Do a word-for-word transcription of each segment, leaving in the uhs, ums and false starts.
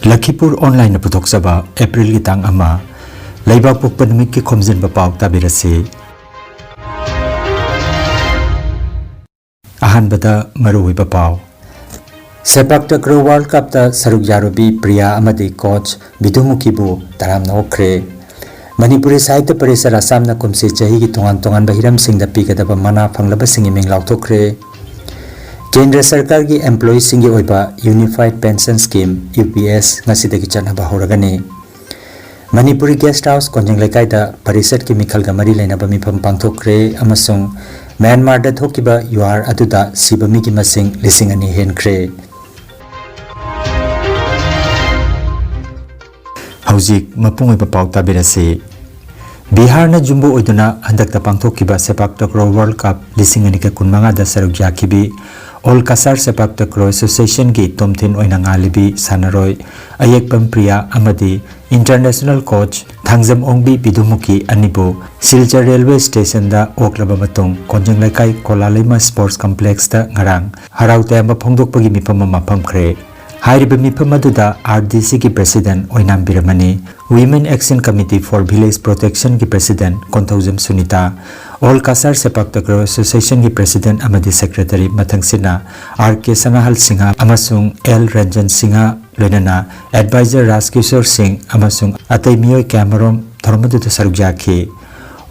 ꯂꯈꯤꯄꯨꯔ ꯑꯣꯟꯂꯥꯏꯟꯅ ꯄꯨꯊꯣꯛꯆꯕ ꯑꯦꯄ꯭ꯔꯤꯜꯒꯤ ꯇꯥꯡ ꯑꯃ, ꯂꯩꯕꯥꯛ ꯄꯣꯛꯄ ꯅꯨꯃꯤꯠꯀꯤ ꯈꯣꯝꯖꯤꯟꯕ ꯄꯥꯎ ꯇꯥꯕꯤꯔꯁꯤ꯫ ꯑꯍꯥꯟꯕꯗ ꯃꯔꯨꯑꯣꯏꯕ ꯄꯥꯎ꯫ ꯁꯦꯄꯥꯛ ꯇꯀ꯭ꯔꯣ ꯋꯥꯔꯜꯗ ꯀꯞꯇ ꯁꯔꯨꯛ ꯌꯥꯔꯨꯕꯤ ꯄ꯭ꯔꯤꯌꯥ ꯑꯃꯗꯤ ꯀꯣꯆ ꯕꯤꯗꯨꯃꯨꯈꯤꯕꯨ ꯇꯔꯥꯝꯅ ꯑꯣꯛꯈ꯭ꯔꯦ꯫ ꯃꯅꯤꯄꯨꯔꯤ ꯁꯥꯍꯤꯇ꯭ꯌ ꯄꯔꯤꯁꯠ ꯑꯁꯥꯝꯅ ꯀꯨꯝꯁꯤ ꯆꯍꯤꯒꯤ ꯇꯣꯉꯥꯟ ꯇꯣꯉꯥꯟꯕ ꯍꯤꯔꯝꯁꯤꯡꯗ ꯄꯤꯒꯗꯕ ꯃꯅꯥ ꯐꯪꯂꯕꯁꯤꯡꯒꯤ ꯃꯤꯡ ꯂꯥꯎꯊꯣꯛꯈ꯭ꯔꯦ꯫ ꯀꯦꯟꯗ꯭ꯔ ꯁꯔꯀꯥꯔꯒꯤ ꯑꯦꯝꯄ꯭ꯂꯣꯌꯤꯁꯤꯡꯒꯤ ꯑꯣꯏꯕ Unified Pension Scheme, U P S, ꯉꯁꯤꯗꯒꯤ ꯆꯠꯅꯕ ꯍꯧꯔꯒꯅꯤ꯫ ꯃꯅꯤꯄꯨꯔꯤ ꯒꯦꯁꯠ ꯍꯥꯎꯁ ꯀꯣꯟꯖꯦꯡ ꯂꯩꯀꯥꯏꯗ ꯄꯔꯤꯁꯠꯀꯤ ꯃꯤꯈꯜꯒ ꯃꯔꯤ ꯂꯩꯅꯕ ꯃꯤꯐꯝ ꯄꯥꯡꯊꯣꯛꯈ꯭ꯔꯦ ꯑꯃꯁꯨꯡ ꯃ꯭ꯌꯥꯟꯃꯥꯔꯗ ꯊꯣꯛꯈꯤꯕ ꯌꯨꯍꯥꯔ ꯑꯗꯨꯗ ꯁꯤꯕ ꯃꯤꯒꯤ ꯃꯁꯤꯡ ꯂꯤꯁꯤꯡ ꯑꯅꯤ ꯍꯦꯟꯈ꯭ꯔꯦ꯫ ꯍꯧꯖꯤꯛ ꯃꯄꯨꯡ ꯑꯣꯏꯕ ꯄꯥꯎ ꯇꯥꯕꯤꯔꯁꯤ꯫ ꯕꯤꯍꯥꯔꯅ ꯌꯨꯝꯕꯨ ꯑꯣꯏꯗꯨꯅ ꯍꯟꯗꯛꯇ ꯄꯥꯡꯊꯣꯛꯈꯤꯕ ꯁꯦꯄꯥꯛ ꯇꯀ꯭ꯔꯣ ꯋꯥꯔꯜꯗ ꯀꯞ ꯂꯤꯁꯤꯡ ꯑꯅꯤꯒ ꯀꯨꯟꯃꯉꯥꯗ ꯁꯔꯨꯛ ꯌꯥꯈꯤꯕꯤ ꯑꯣꯜ ꯀꯁꯥꯔ ꯁꯦꯄꯥꯛ ꯇꯀ꯭ꯔꯣ ꯑꯦꯁꯣꯁꯤꯌꯦꯁꯟꯒꯤ ꯇꯣꯝꯊꯤꯟ ꯑꯣꯏꯅ ꯉꯥꯜꯂꯤꯕꯤ ꯁꯥꯟꯅꯔꯣꯏ ꯑꯌꯦꯛꯄꯝ ꯄ꯭ꯔꯤꯌꯥ ꯑꯃꯗꯤ ꯏꯟꯇꯔꯅꯦꯁꯅꯦꯜ ꯀꯣꯆ ꯊꯥꯡꯖꯝ ꯑꯣꯡꯕꯤ ꯕꯤꯗꯨꯃꯨꯈꯤ ꯑꯅꯤꯕꯨ ꯁꯤꯜꯆꯔ ꯔꯦꯜꯋꯦ ꯁ꯭ꯇꯦꯁꯟꯗ ꯑꯣꯛꯂꯕ ꯃꯇꯨꯡ ꯀꯣꯟꯖꯦꯡ ꯂꯩꯀꯥꯏ ꯀꯣꯂꯥꯂꯩꯃ ꯁ꯭ꯄꯣꯔꯠꯁ ꯀꯝꯄ꯭ꯂꯦꯛꯁꯇ ꯉꯔꯥꯡ ꯍꯔꯥꯎ ꯇꯌꯥꯝꯕ ꯐꯣꯡꯗꯣꯛꯄꯒꯤ ꯃꯤꯐꯝ ꯑꯃ ꯐꯝꯈ꯭ꯔꯦ꯫ ꯍꯥꯏꯔꯤꯕ ꯃꯤꯐꯝ ꯑꯗꯨꯗ ꯑꯥꯔ ꯗꯤ ꯁꯤꯒꯤ ꯄ꯭ꯔꯦꯁꯤꯗꯦꯟꯠ ꯑꯣꯏꯅꯥꯝ ꯕꯤꯔꯃꯅꯤ, Women Action Committee for Village Protectionꯒꯤ ꯄ꯭ꯔꯦꯁꯤꯗꯦꯟꯠ ꯀꯣꯟꯊꯧꯖꯝ ꯁꯨꯅꯤꯇꯥ, ꯑꯣꯜ ꯀꯁꯥꯔ ꯁꯦꯄꯥꯛ ꯇꯀ꯭ꯔꯣ ꯑꯦꯁꯣꯁꯤꯌꯦꯁꯟꯒꯤ ꯄ꯭ꯔꯦꯁꯤꯗꯦꯟꯠ ꯑꯃꯗꯤ ꯁꯦꯀ꯭ꯔꯦꯇꯔꯤ ꯃꯊꯪꯁꯤꯠꯅ ꯑꯥꯔ ꯀꯦ ꯁꯅꯥꯍꯜ ꯁꯤꯡꯍ ꯑꯃꯁꯨꯡ ꯑꯦꯜ ꯔꯟꯖꯟ ꯁꯤꯡꯍ, ꯂꯣꯏꯅꯅ ꯑꯦꯗꯚꯥꯏꯖꯔ ꯔꯥꯖꯀꯤꯁꯣꯔ ꯁꯤꯡ ꯑꯃꯁꯨꯡ ꯑꯇꯩ ꯃꯤꯑꯣꯏ ꯀꯌꯥꯃꯔꯨꯝ ꯊꯧꯔꯝ ꯑꯗꯨꯗ ꯁꯔꯨꯛ ꯌꯥꯈꯤ꯫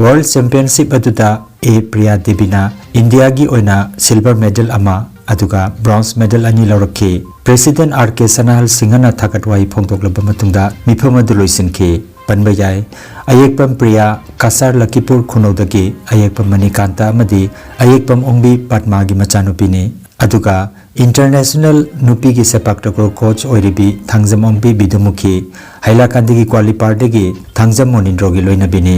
ꯋꯥꯔꯜꯗ ꯆꯦꯝꯄꯤꯌꯟꯁꯤꯞ ꯑꯗꯨꯗ ꯑꯦ ꯄ꯭ꯔꯤꯌꯥ ꯗꯦꯕꯤꯅ ꯏꯟꯗꯤꯌꯥꯒꯤ ꯑꯣꯏꯅ ꯁꯤꯜꯚꯔ ꯃꯦꯗꯜ ꯑꯃ ꯑꯗꯨꯒ ꯕ꯭ꯔꯣꯟꯖ ꯃꯦꯗꯜ ꯑꯅꯤ ꯂꯧꯔꯛꯈꯤ꯫ ꯄ꯭ꯔꯦꯁꯤꯗꯦꯟꯠ ꯑꯥꯔ ꯀꯦ ꯁꯅꯥꯍꯜ ꯁꯤꯡꯍꯅ ꯊꯥꯒꯠ ꯋꯥꯍꯩ ꯐꯣꯡꯗꯣꯛꯂꯕ ꯃꯇꯨꯡꯗ ꯃꯤꯐꯝ ꯑꯗꯨ ꯂꯣꯏꯁꯤꯟꯈꯤ꯫ ꯄꯟꯕ ꯌꯥꯏ, ꯑꯌꯦꯛꯄꯝ ꯄ꯭ꯔꯤꯌꯥ, ꯀꯁꯥꯔ ꯂꯈꯤꯄꯨꯔ ꯈꯨꯅꯧꯗꯒꯤ ꯑꯌꯦꯛꯄꯝ ꯃꯅꯤꯀꯥꯟꯇ ꯑꯃꯗꯤ ꯑꯌꯦꯛꯄꯝ ꯑꯣꯡꯕꯤ ꯄꯗꯃꯥꯒꯤ ꯃꯆꯥꯅꯨꯄꯤꯅꯤ꯫ ꯑꯗꯨꯒ ꯏꯟꯇꯔꯅꯦꯁꯅꯦꯜ ꯅꯨꯄꯤꯒꯤ ꯁꯦꯄꯥꯛ ꯇꯀ꯭ꯔꯣ ꯀꯣꯆ ꯑꯣꯏꯔꯤꯕꯤ ꯊꯥꯡꯖꯝ ꯑꯣꯡꯕꯤ ꯕꯤꯗꯨꯃꯨꯈꯤ, ꯍꯥꯏꯂꯥꯀꯥꯟꯗꯤꯒꯤ ꯀ꯭ꯋꯥꯂꯤꯄꯥꯔꯗꯒꯤ ꯊꯥꯡꯖꯝ ꯃꯣꯅꯤꯟꯗ꯭ꯔꯣꯒꯤ ꯂꯣꯏꯅꯕꯤꯅꯤ꯫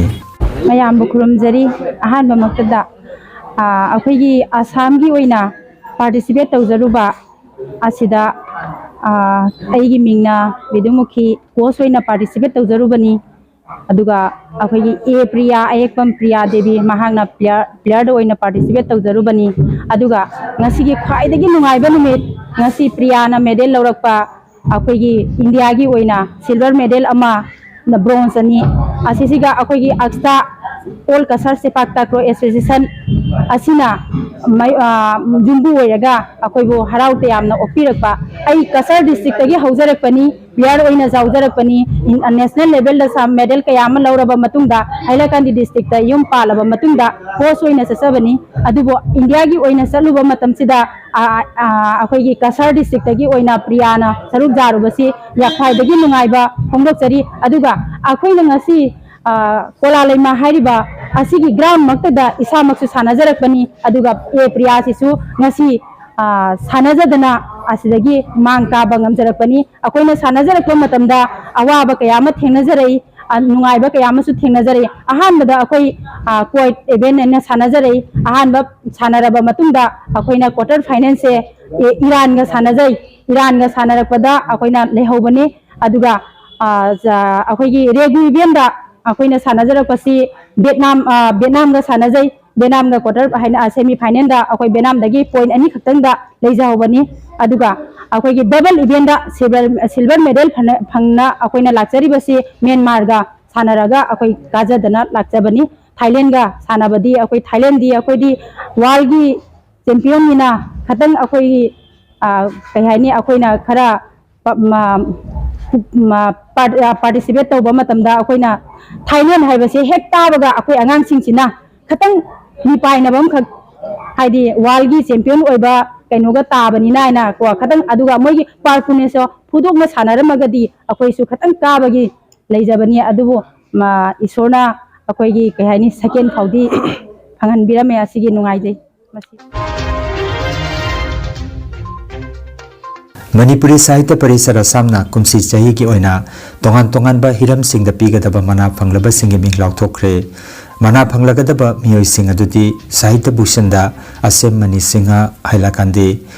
ꯃꯌꯥꯝꯕꯨ ꯈꯨꯔꯨꯝꯖꯔꯤ꯫ ꯑꯍꯥꯟꯕꯃꯛꯇꯗ, ꯑ, ꯑꯩꯈꯣꯏꯒꯤ ꯑꯁꯥꯝꯒꯤ ꯑꯣꯏꯅ ꯄꯥꯔꯇꯤꯁꯤꯄꯦꯠ ꯇꯧꯖꯔꯨꯕ ꯑꯁꯤꯗ, ꯑ, ꯑꯩꯒꯤ ꯃꯤꯡꯅ ꯕꯤꯗꯨꯃꯨꯈꯤ ꯀꯣꯆ ꯑꯣꯏꯅ ꯄꯥꯔꯇꯤꯁꯤꯄꯦꯠ ꯇꯧꯖꯔꯨꯕꯅꯤ꯫ ꯑꯗꯨꯒ ꯑꯩꯈꯣꯏꯒꯤ ꯑꯦ ꯄ꯭ꯔꯤꯌꯥ, ꯑꯌꯦꯛꯄꯝ ꯄ꯭ꯔꯤꯌꯥ ꯗꯦꯕꯤ, ꯃꯍꯥꯛꯅ ꯄ꯭ꯂꯦꯌꯔ, ꯄ꯭ꯂꯦꯌꯔꯗ ꯑꯣꯏꯅ ꯄꯥꯔꯇꯤꯁꯤꯄꯦꯠ ꯇꯧꯖꯔꯨꯕꯅꯤ꯫ ꯑꯗꯨꯒ ꯉꯁꯤꯒꯤ ꯈ꯭ꯋꯥꯏꯗꯒꯤ ꯅꯨꯡꯉꯥꯏꯕ ꯅꯨꯃꯤꯠ, ꯉꯁꯤ ꯄ꯭ꯔꯤꯌꯥꯅ ꯃꯦꯗꯜ ꯂꯧꯔꯛꯄ, ꯑꯩꯈꯣꯏꯒꯤ ꯏꯟꯗꯤꯌꯥꯒꯤ ꯑꯣꯏꯅ ꯁꯤꯜꯚꯔ ꯃꯦꯗꯜ ꯑꯃ, ꯕ꯭ꯔꯣꯟꯖ ꯑꯅꯤ, ꯑꯁꯤꯁꯤꯒ ꯑꯩꯈꯣꯏꯒꯤ ꯑꯛꯁꯇꯥ ꯑꯣꯜ ꯀꯁꯥꯔ ꯁꯦꯄꯥꯛ ꯇꯥꯀ꯭ꯔꯣ ꯑꯦꯁꯣꯁꯤꯌꯦꯁꯟ ꯑꯁꯤꯅ ꯃꯩ-, ꯑ, ꯌꯨꯝꯕꯨ ꯑꯣꯏꯔꯒ ꯑꯩꯈꯣꯏꯕꯨ ꯍꯔꯥꯎ ꯇꯌꯥꯝꯅ ꯑꯣꯛꯄꯤꯔꯛꯄ꯫ ꯑꯩ ꯀꯁꯥꯔ ꯗꯤꯁꯇ꯭ꯔꯤꯛꯇꯒꯤ ꯍꯧꯖꯔꯛꯄꯅꯤ, ꯄ꯭ꯂꯦꯌꯔ ꯑꯣꯏꯅ ꯌꯥꯎꯖꯔꯛꯄꯅꯤ, ꯏꯟ-, ꯅꯦꯁꯅꯦꯜ ꯂꯦꯚꯦꯜꯗ ꯁꯥ-, ꯃꯦꯗꯜ ꯀꯌꯥ ꯑꯃ ꯂꯧꯔꯕ ꯃꯇꯨꯡꯗ, ꯍꯥꯏꯂꯥꯀꯥꯟꯗꯤ ꯗꯤꯁꯇ꯭ꯔꯤꯛꯇ ꯌꯨꯝ ꯄꯥꯜꯂꯕ ꯃꯇꯨꯡꯗ ꯀꯣꯆ ꯑꯣꯏꯅ ꯆꯠꯆꯕꯅꯤ꯫ ꯑꯗꯨꯕꯨ ꯏꯟꯗꯤꯌꯥꯒꯤ ꯑꯣꯏꯅ ꯆꯠꯂꯨꯕ ꯃꯇꯝꯁꯤꯗ, ꯑ, ꯑ, ꯑꯩꯈꯣꯏꯒꯤ ꯀꯁꯥꯔ ꯗꯤꯁꯇ꯭ꯔꯤꯛꯇꯒꯤ ꯑꯣꯏꯅ ꯄ꯭ꯔꯤꯌꯥꯅ ꯁꯔꯨꯛ ꯌꯥꯔꯨꯕꯁꯤ ꯌꯥꯝ ꯈ꯭ꯋꯥꯏꯗꯒꯤ ꯅꯨꯡꯉꯥꯏꯕ ꯐꯣꯡꯗꯣꯛꯆꯔꯤ꯫ ꯑꯗꯨꯒ ꯑꯩꯈꯣꯏꯅ ꯉꯁꯤ, ꯑ, ꯀꯣꯂꯥ ꯂꯩꯃ ꯍꯥꯏꯔꯤꯕ ꯑꯁꯤꯒꯤ ꯒ꯭ꯔꯥꯎꯟꯃꯛꯇꯗ ꯏꯁꯥꯃꯛꯁꯨ ꯁꯥꯟꯅꯖꯔꯛꯄꯅꯤ꯫ ꯑꯗꯨꯒ ꯑꯦ ꯄ꯭ꯔꯤꯌꯥꯁꯤꯁꯨ ꯉꯁꯤ, ꯑ, ꯁꯥꯟꯅꯖꯗꯅ ꯑꯁꯤꯗꯒꯤ ꯃꯥꯡ ꯀꯥꯕ ꯉꯝꯖꯔꯛꯄꯅꯤ꯫ ꯑꯩꯈꯣꯏꯅ ꯁꯥꯟꯅꯖꯔꯛꯄ ꯃꯇꯝꯗ ꯑꯋꯥꯕ ꯀꯌꯥ ꯑꯃ ꯊꯦꯡꯅꯖꯔꯛꯏ, ꯑ, ꯅꯨꯡꯉꯥꯏꯕ ꯀꯌꯥ ꯑꯃꯁꯨ ꯊꯦꯡꯅꯖꯔꯛꯏ꯫ ꯑꯍꯥꯟꯕꯗ ꯑꯩꯈꯣꯏ, ꯑ, ꯀ꯭ꯋꯥꯏꯠ ꯏꯚꯦꯟ ꯑꯣꯏꯅ ꯁꯥꯟꯅꯖꯔꯛꯏ꯫ ꯑꯍꯥꯟꯕ ꯁꯥꯟꯅꯔꯕ ꯃꯇꯨꯡꯗ ꯑꯩꯈꯣꯏꯅ ꯀ꯭ꯋꯥꯇꯔ ꯐꯥꯏꯅꯦꯜꯁꯦ, ꯑꯦ, ꯏꯔꯥꯟꯒ ꯁꯥꯟꯅꯖꯩ꯫ ꯏꯔꯥꯟꯒ ꯁꯥꯟꯅꯔꯛꯄꯗ ꯑꯩꯈꯣꯏꯅ ꯂꯩꯍꯧꯕꯅꯤ꯫ ꯑꯗꯨꯒ, ꯑ, ꯖ-, ꯑꯩꯈꯣꯏꯒꯤ ꯔꯦꯒꯨ ꯏꯚꯦꯟꯗ ꯑꯩꯈꯣꯏꯅ ꯁꯥꯟꯅꯖꯔꯛꯄꯁꯤ ꯚꯦꯠꯅꯥꯝ, ꯑ, ꯚꯦꯠꯅꯥꯝꯒ ꯁꯥꯟꯅꯖꯩ꯫ ꯚꯦꯠꯅꯥꯝꯒ ꯀ꯭ꯋꯥꯇꯔ ꯍꯥꯏꯅ, ꯑ, ꯁꯦꯃꯤ ꯐꯥꯏꯅꯦꯜꯗ ꯑꯩꯈꯣꯏ ꯚꯦꯠꯅꯥꯝꯗꯒꯤ ꯄꯣꯏꯟ ꯑꯅꯤ ꯈꯛꯇꯪꯗ ꯂꯩꯖꯍꯧꯕꯅꯤ꯫ ꯑꯗꯨꯒ ꯑꯩꯈꯣꯏꯒꯤ ꯗꯕꯜ ꯏꯚꯦꯟꯗ ꯁꯤꯜꯚꯔ, ꯁꯤꯜꯚꯔ ꯃꯦꯗꯜ ꯐꯪꯅ, ꯐꯪꯅ ꯑꯩꯈꯣꯏꯅ ꯂꯥꯛꯆꯔꯤꯕꯁꯤ ꯃ꯭ꯌꯥꯟꯃꯥꯔꯒ ꯁꯥꯟꯅꯔꯒ ꯑꯩꯈꯣꯏ ꯀꯥꯖꯗꯅ ꯂꯥꯛꯆꯕꯅꯤ꯫ ꯊꯥꯏꯂꯦꯟꯒ ꯁꯥꯟꯅꯕꯗꯤ ꯑꯩꯈꯣꯏ, ꯊꯥꯏꯂꯦꯟꯗꯤ ꯑꯩꯈꯣꯏꯗꯤ ꯋꯥꯔꯜꯒꯤ ꯆꯦꯝꯄꯤꯌꯟꯅꯤꯅ ꯈꯇꯪ ꯑꯩꯈꯣꯏꯒꯤ, ꯑ, ꯀꯩ ꯍꯥꯏꯅꯤ, ꯑꯩꯈꯣꯏꯅ ꯈꯔ ꯄ-, ꯃ-, ꯃ-, ꯄꯥꯔ-, ꯑ, ꯄꯥꯔꯇꯤꯁꯤꯄꯦꯠ ꯇꯧꯕ ꯃꯇꯝꯗ ꯑꯩꯈꯣꯏꯅ ꯊꯥꯏꯂꯦꯟ ꯍꯥꯏꯕꯁꯦ ꯍꯦꯛ ꯇꯥꯕꯒ ꯑꯩꯈꯣꯏ ꯑꯉꯥꯡꯁꯤꯡꯁꯤꯅ ꯈꯇꯪ ꯃꯤꯄꯥꯏꯅꯕ ꯑꯃꯈꯛ, ꯍꯥꯏꯗꯤ ꯋꯥꯔꯜꯒꯤ ꯆꯦꯝꯄꯤꯌꯟ ꯑꯣꯏꯕ ꯀꯩꯅꯣꯒ ꯇꯥꯕꯅꯤꯅ ꯍꯥꯏꯅ ꯀꯣ, ꯈꯇꯪ, ꯑꯗꯨꯒ ꯃꯣꯏꯒꯤ ꯄꯥꯔꯐꯣꯔꯃꯦꯟꯁꯇꯣ ꯐꯨꯗꯣꯛꯅ ꯁꯥꯟꯅꯔꯝꯃꯒꯗꯤ ꯑꯩꯈꯣꯏꯁꯨ ꯈꯇꯪ ꯀꯥꯕꯒꯤ ꯂꯩꯖꯕꯅꯤ꯫ ꯑꯗꯨꯕꯨ, ꯃ-, ꯏꯁꯣꯔꯅ ꯑꯩꯈꯣꯏꯒꯤ, ꯀꯩ ꯍꯥꯏꯅꯤ, ꯁꯦꯀꯦꯟ ꯐꯥꯎꯗꯤ ꯐꯪꯍꯟꯕꯤꯔꯝꯃꯦ꯫ ꯑꯁꯤꯒꯤ ꯅꯨꯡꯉꯥꯏꯖꯩ꯫ ꯃꯁꯤ ꯃꯅꯤꯄꯨꯔꯤ ꯁꯥꯍꯤꯇ꯭ꯌ ꯄꯔꯤꯁꯠ ꯑꯁꯥꯝꯅ ꯀꯨꯝꯁꯤ ꯆꯍꯤꯒꯤ ꯑꯣꯏꯅ ꯇꯣꯉꯥꯟ ꯇꯣꯉꯥꯟꯕ ꯍꯤꯔꯝꯁꯤꯡꯗ ꯄꯤꯒꯗꯕ ꯃꯅꯥ ꯐꯪꯂꯕꯁꯤꯡꯒꯤ ꯃꯤꯡ ꯂꯥꯎꯊꯣꯛꯈ꯭ꯔꯦ꯫ ꯃꯅꯥ ꯐꯪꯂꯒꯗꯕ ꯃꯤꯑꯣꯏꯁꯤꯡ ꯑꯗꯨꯗꯤ ꯁꯥꯍꯤꯇ꯭ꯌ ꯚꯨꯁꯟꯗ ꯑꯁꯦꯝ ꯃꯅꯤ ꯁꯤꯡꯍ ꯍꯥꯏꯂꯥꯀꯥꯟꯗꯤ,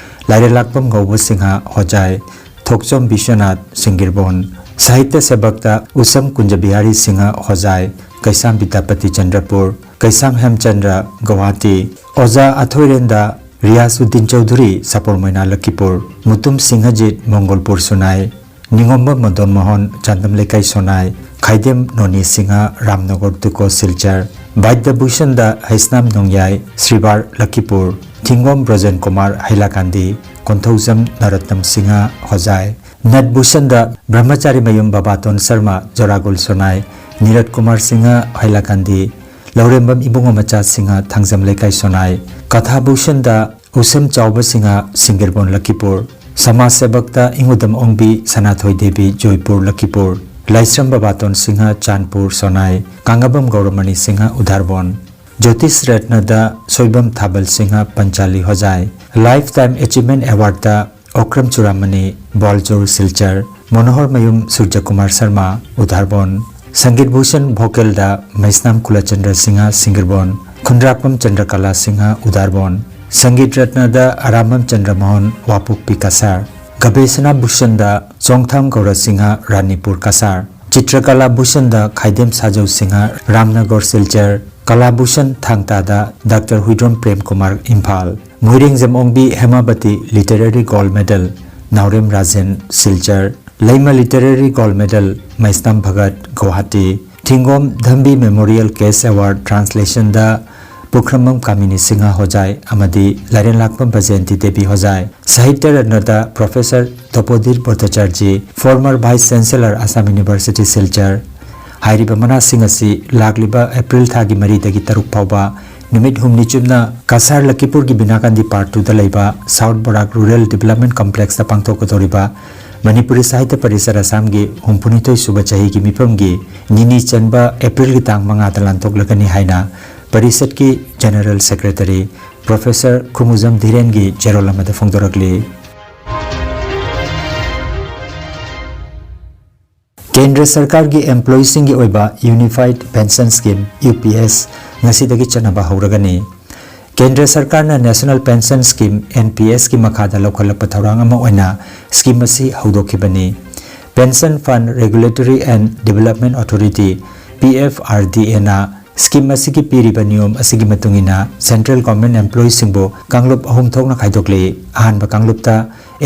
ꯂꯥꯏꯔꯦꯜꯂꯥꯛꯄꯝ ꯉꯧꯕ ꯁꯤꯡꯍ ꯍꯣꯖꯥꯏ, ꯊꯣꯛꯆꯣꯝ ꯕꯤꯁ꯭ꯋꯅꯥꯊ ꯁꯤꯡꯒꯤꯔꯕꯣꯟ, ꯁꯥꯍꯤꯇ꯭ꯌ ꯁꯦꯕꯛꯇ ꯎꯁꯝ ꯀꯨꯟꯖ ꯕꯤꯍꯥꯔꯤ ꯁꯤꯡꯍ ꯍꯣꯖꯥꯏ, ꯀꯩꯁꯥꯝ ꯕꯤꯗ꯭ꯌꯥꯄꯇꯤ ꯆꯟꯗ꯭ꯔꯄꯨꯔ, ꯀꯩꯁꯥꯝ ꯍꯦꯝꯆꯟꯗ꯭ꯔ ꯒꯧꯍꯥꯇꯤ, ꯑꯣꯖꯥ ꯑꯊꯣꯏꯔꯦꯟꯗ ꯔꯤꯌꯥꯁ ꯎꯗꯤꯟ ꯆꯧꯙꯨꯔꯤ, ꯁꯥꯄꯣꯔ ꯃꯣꯏꯅꯥ, ꯂꯈꯤꯄꯨꯔ, ꯃꯨꯇꯨꯝ ꯁꯤꯡꯍꯖꯤꯠ, ꯃꯣꯡꯒꯣꯜꯄꯨꯔ, ꯁꯣꯅꯥꯏ, ꯅꯤꯉꯣꯝꯕ ꯃꯗꯟ ꯃꯣꯍꯟ, ꯆꯥꯟꯗꯝ ꯂꯩꯀꯥꯏ, ꯁꯣꯅꯥꯏ, ꯈꯥꯏꯗꯦꯝ ꯅꯣꯅꯤ ꯁꯤꯡꯍ, ꯔꯥꯝꯅꯒꯔ ꯇꯨꯀꯣ, ꯁꯤꯜꯆꯔ, ꯕꯥꯏꯗ꯭ꯌ ꯚꯨꯁꯟꯗ ꯍꯩꯁꯅꯥꯝ ꯅꯣꯡꯌꯥꯏ, ꯁ꯭ꯔꯤꯕꯥꯔ, ꯂꯈꯤꯄꯨꯔ, ꯊꯤꯡꯒꯣꯝ ꯕ꯭ꯔꯖꯟ ꯀꯨꯃꯥꯔ, ꯍꯩꯂꯥꯀꯥꯟꯗꯤ, ꯀꯣꯟꯊꯧꯖꯝ ꯅꯔꯣꯠꯇꯝ ꯁꯤꯡꯍ, ꯍꯣꯖꯥꯏ, ꯅꯠ ꯚꯨꯁꯟꯗ ꯕ꯭ꯔꯍꯃꯆꯥꯔꯤ ꯃꯌꯨꯝ ꯕꯕꯥꯇꯣꯟ ꯁꯔꯃ, ꯖꯣꯔꯥꯒꯨꯜ, ꯁꯣꯅꯥꯏ, ꯅꯤꯔꯠ ꯀꯨꯃꯥꯔ ꯁꯤꯡꯍ, ꯍꯩꯂꯥꯀꯥꯟꯗꯤ, ꯂꯧꯔꯦꯝꯕꯝ ꯏꯕꯨꯡꯉꯣ ꯃꯆꯥ ꯁꯤꯡꯍ, ꯊꯥꯡꯖꯝ ꯂꯩꯀꯥꯏ, ꯁꯣꯅꯥꯏ, ꯀꯊꯥ ꯚꯨꯁꯟꯗ ꯎꯁꯦꯝ ꯆꯥꯎꯕ ꯁꯤꯡꯍ, ꯁꯤꯡꯒꯤꯔꯕꯣꯟ, ꯂꯈꯤꯄꯨꯔ, ꯁꯃꯥꯖ ꯁꯦꯕꯛꯇ ꯏꯉꯨꯗꯝ ꯑꯣꯡꯕꯤ ꯁꯅꯥꯊꯣꯏ ꯗꯦꯕꯤ, ꯖꯣꯏꯄꯨꯔ, ꯂꯈꯤꯄꯨꯔ, ꯂꯥꯏꯁ꯭ꯔꯝ ꯕꯕꯥꯇꯣꯟ ꯁꯤꯡꯍ, ꯆꯥꯟꯄꯨꯔ, ꯁꯣꯅꯥꯏ, ꯀꯥꯡꯉꯕꯝ ꯒꯧꯔꯃꯅꯤ ꯁꯤꯡꯍ, ꯎꯙꯥꯔꯕꯣꯟ, ꯖꯣꯇꯤꯁ ꯔꯠꯅꯗ ꯁꯣꯏꯕꯝ ꯊꯥꯕꯜ ꯁꯤꯡꯍ, ꯄꯟꯆꯥꯂꯤ, ꯍꯣꯖꯥꯏ, Lifetime Achievement Awardꯇ ꯑꯣꯀ꯭ꯔꯝ ꯆꯨꯔꯥꯃꯅꯤ, ꯕꯣꯜꯆꯨꯔ, ꯁꯤꯜꯆꯔ, ꯃꯣꯅꯣꯍꯔ ꯃꯌꯨꯝ ꯁꯨꯔꯖꯀꯨꯃꯥꯔ ꯁꯔꯃ, ꯎꯙꯥꯔꯕꯣꯟ, ꯁꯪꯒꯤꯠ ꯚꯨꯁꯟ ꯚꯣꯀꯦꯜꯗ ꯃꯩꯁꯅꯥꯝ ꯀꯨꯂꯆꯟꯗ꯭ꯔ ꯁꯤꯡꯍ, ꯁꯤꯡꯒꯤꯔꯕꯣꯟ, ꯈꯨꯟꯗ꯭ꯔꯥꯛꯄꯝ ꯆꯟꯗ꯭ꯔꯀꯂꯥ ꯁꯤꯡꯍ, ꯎꯙꯥꯔꯕꯣꯟ, ꯁꯪꯒꯤꯠ ꯔꯠꯅꯗ ꯑꯔꯥꯝꯕꯝ ꯆꯟꯗ꯭ꯔ ꯃꯣꯍꯟ, ꯋꯥꯄꯣꯛꯄꯤ, ꯀꯁꯥꯔ, ꯒꯕꯦꯁꯅꯥ ꯚꯨꯁꯟꯗ ꯆꯣꯡꯊꯥꯝ ꯒꯧꯔ ꯁꯤꯡꯍ, ꯔꯥꯅꯤꯄꯨꯔ, ꯀꯁꯥꯔ, ꯆꯤꯇ꯭ꯔꯀꯂꯥ ꯚꯨꯁꯟꯗ ꯈꯥꯏꯗꯦꯝ ꯁꯥꯖꯧ ꯁꯤꯡꯍ, ꯔꯥꯝꯅꯒꯔ, ꯁꯤꯜꯆꯔ, ꯀꯂꯥ ꯚꯨꯁꯟ ꯊꯥꯡ ꯇꯥꯗ doctor Huidrom Prem Kumar, Imphal, Moirangjam Ongbi Hemabati literary gold medal, Naorem Rajen, Silchar, Leima literary gold medal, Meisnam Bhagat, Guwahati, Thingom Dhambi memorial cash award, ꯇ꯭ꯔꯥꯟꯁꯂꯦꯁꯟꯗ ꯄꯨꯈ꯭ꯔꯝꯕꯝ ꯀꯥꯃꯤꯅꯤ ꯁꯤꯡꯍ, ꯍꯣꯖꯥꯏ, ꯑꯃꯗꯤ ꯂꯥꯏꯔꯦꯟꯂꯥꯛꯄꯝ ꯕꯖꯦꯟꯇꯤ ꯗꯦꯕꯤ, ꯍꯣꯖꯥꯏ, ꯁꯥꯍꯤꯇ꯭ꯌ ꯔꯠꯅꯗ professor Tapodhir Bhattacharjee, former Vice Chancellor, Assam University, Silchar, ꯍꯥꯏꯔꯤꯕ ꯃꯅꯥꯁꯤꯡ ꯑꯁꯤ ꯂꯥꯛꯂꯤꯕ ꯑꯦꯄ꯭ꯔꯤꯜ ꯊꯥꯒꯤ ꯃꯔꯤꯗꯒꯤ ꯇꯔꯨꯛ ꯐꯥꯎꯕ ꯅꯨꯃꯤꯠ ꯍꯨꯝꯅꯤ ꯆꯨꯞꯅ ꯀꯁꯥꯔ ꯂꯈꯤꯄꯨꯔꯒꯤ ꯕꯤꯅꯥꯀꯥꯟꯗꯤ ꯄꯥꯔꯠ ꯇꯨꯗ ꯂꯩꯕ ꯁꯥꯎꯠ ꯕꯔꯥꯛ ꯔꯨꯔꯦꯜ ꯗꯤꯕꯦꯂꯞꯃꯦꯟꯠ ꯀꯝꯄ꯭ꯂꯦꯛꯁꯇ ꯄꯥꯡꯊꯣꯛꯀꯗꯧꯔꯤꯕ ꯃꯅꯤꯄꯨꯔꯤ ꯁꯥꯍꯤꯇ꯭ꯌ ꯄꯔꯤꯁꯠ ꯑꯁꯥꯝꯒꯤ ꯍꯨꯝꯐꯨꯅꯤꯊꯣꯏ ꯁꯨꯕ ꯆꯍꯤꯒꯤ ꯃꯤꯐꯝꯒꯤ ꯅꯤꯅꯤ ꯆꯟꯕ ꯑꯦꯄ꯭ꯔꯤꯜꯒꯤ ꯇꯥꯡ ꯃꯉꯥꯗ ꯂꯥꯟꯊꯣꯛꯂꯒꯅꯤ ꯍꯥꯏꯅ ꯄꯔꯤꯁꯠꯀꯤ ꯖꯦꯅꯔꯦꯜ ꯁꯦꯀ꯭ꯔꯦꯇꯔꯤ ꯄ꯭ꯔꯣꯐꯦꯁꯔ ꯈꯨꯃꯨꯖꯝ ꯙꯤꯔꯦꯟꯒꯤ ꯆꯦꯔꯣꯜ ꯑꯃꯗ ꯐꯣꯡꯗꯣꯔꯛꯂꯤ꯫ ꯀꯦꯟꯗ꯭ꯔ ꯁꯔꯀꯥꯔꯒꯤ ꯑꯦꯝꯄ꯭ꯂꯣꯌꯤꯁꯤꯡꯒꯤ ꯑꯣꯏꯕ unified pension scheme, U P S, ꯉꯁꯤꯗꯒꯤ ꯆꯠꯅꯕ ꯍꯧꯔꯒꯅꯤ꯫ ꯀꯦꯟꯗ꯭ꯔ ꯁꯔꯀꯥꯔꯅ national pension scheme, N P ꯑꯦꯁꯀꯤ ꯃꯈꯥꯗ ꯂꯧꯈꯠꯂꯛꯄ ꯊꯧꯔꯥꯡ ꯑꯃ ꯑꯣꯏꯅ ꯁ꯭ꯀꯤꯝ ꯑꯁꯤ ꯍꯧꯗꯣꯛꯈꯤꯕꯅꯤ꯫ Pension Fund Regulatory and Development Authority, P F R D ꯑꯦꯅ Scheme ꯑꯁꯤꯒꯤ ꯄꯤꯔꯤꯕ ꯅꯤꯌꯣꯝ ꯑꯁꯤꯒꯤ ꯃꯇꯨꯡ ꯏꯟꯅ central government employeeꯁꯤꯡꯕꯨ ꯀꯥꯡꯂꯨꯞ ꯑꯍꯨꯝ ꯊꯣꯛꯅ ꯈꯥꯏꯗꯣꯛꯂꯤ꯫ ꯑꯍꯥꯟꯕ ꯀꯥꯡꯂꯨꯞꯇ